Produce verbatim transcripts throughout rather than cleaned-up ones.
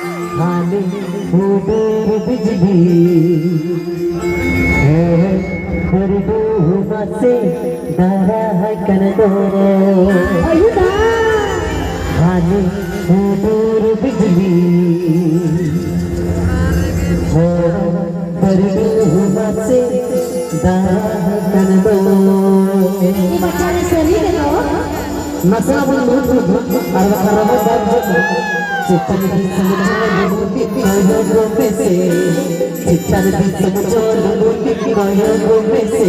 ᱦᱟᱱᱮ ᱦᱩᱰᱩᱨ ᱵᱤᱡᱽᱞᱤ, ᱦᱮᱸ, ᱦᱩᱰᱩᱨ ᱢᱟᱥᱮ ᱫᱟᱨᱟᱭ ᱠᱟᱱ ᱫᱚ᱾ ᱟᱭᱩ ᱫᱟ᱾ ᱦᱟᱱᱮ ᱦᱩᱰᱩᱨ ᱵᱤᱡᱽᱞᱤ, ᱦᱮᱸ, ᱦᱩᱰᱩᱨ ᱢᱟᱥᱮ ᱫᱟᱨᱟᱭ ᱠᱟᱱ ᱫᱚ᱾ ᱤᱧ ᱵᱟᱪᱷᱟ ᱨᱮ ᱥᱟᱹᱨᱤ ᱜᱮ ᱫᱚ᱾ ᱱᱟᱥᱮᱱᱟᱜ ᱵᱚᱱ ᱫᱩᱲᱩᱵ ᱫᱩᱲᱩᱵ ᱟᱨ ᱵᱟᱠᱷᱟᱱ ᱨᱚᱢᱚᱡᱽ ᱵᱟᱭ ᱵᱩᱡᱷᱟᱹᱜ ᱠᱟᱱᱟ᱾ ᱪᱮᱛᱟᱱ ᱫᱤᱥᱚᱢ ᱪᱚᱞ ᱵᱩᱴᱤ ᱠᱚᱭᱚᱜ ᱢᱮᱥᱮ, ᱪᱮᱛᱟᱱ ᱫᱤᱥᱚᱢ ᱪᱚᱞ ᱵᱩᱴᱤ ᱠᱚᱭᱚᱜ ᱢᱮᱥᱮ᱾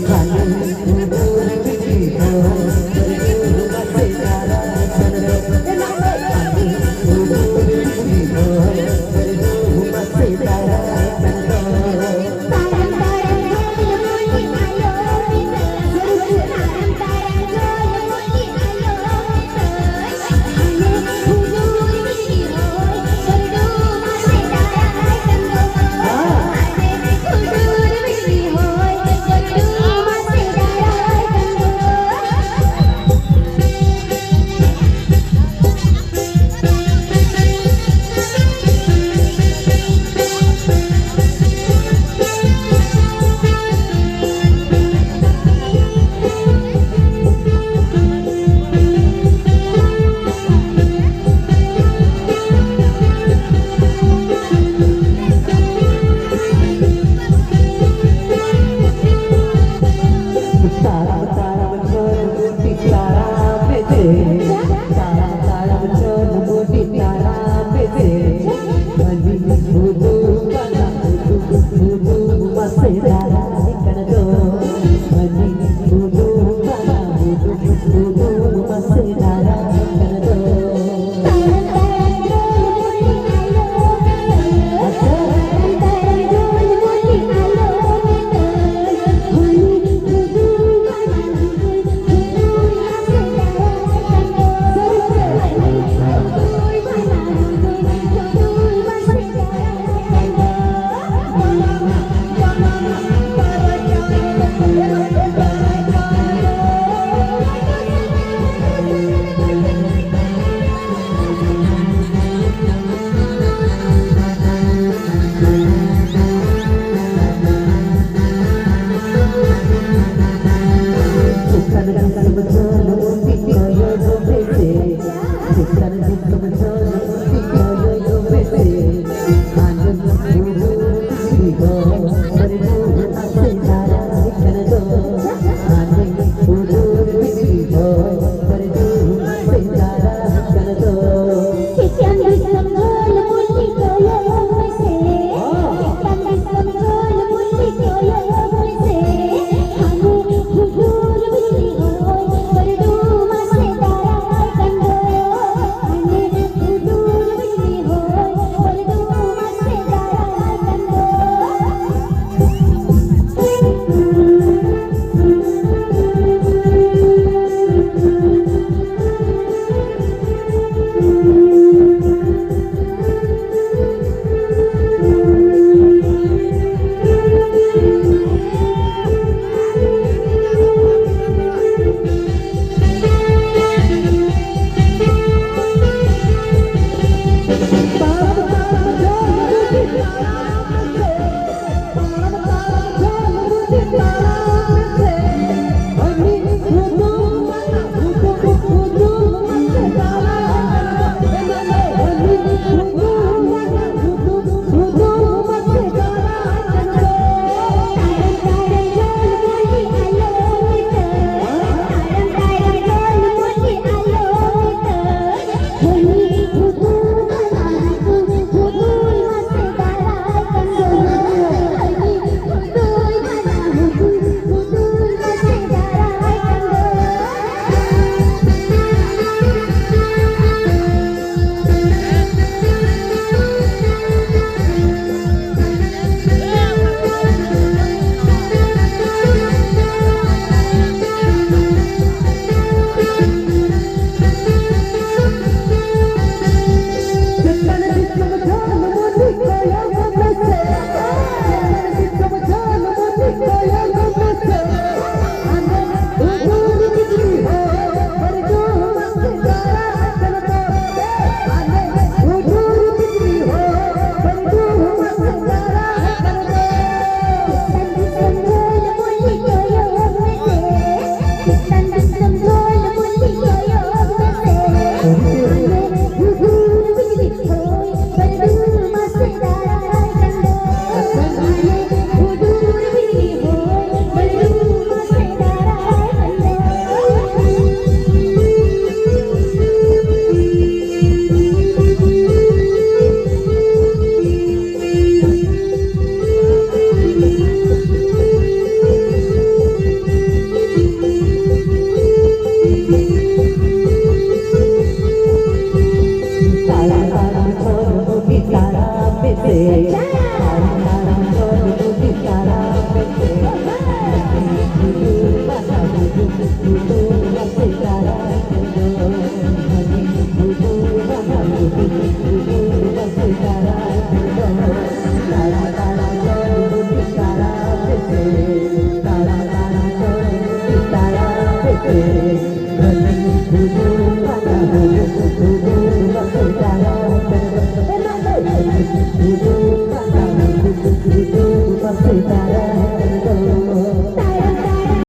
ᱦᱟᱱᱮ ᱦᱩᱰᱩᱨ ᱵᱤᱡᱽᱞᱤ ᱦᱚᱸ, ᱦᱩᱰᱩᱨ ᱢᱟᱥᱮ ᱫᱟᱨᱟᱭ ᱠᱟᱱ ᱫᱚ᱾ ᱦᱟᱱᱮ ᱦᱩᱰᱩᱨ ᱵᱤᱡᱽᱞᱤ ᱦᱚᱸ, ᱦᱩᱰᱩᱨ ᱢᱟᱥᱮ ᱫᱟᱨᱟᱭ ᱠᱟᱱ ᱫᱚ᱾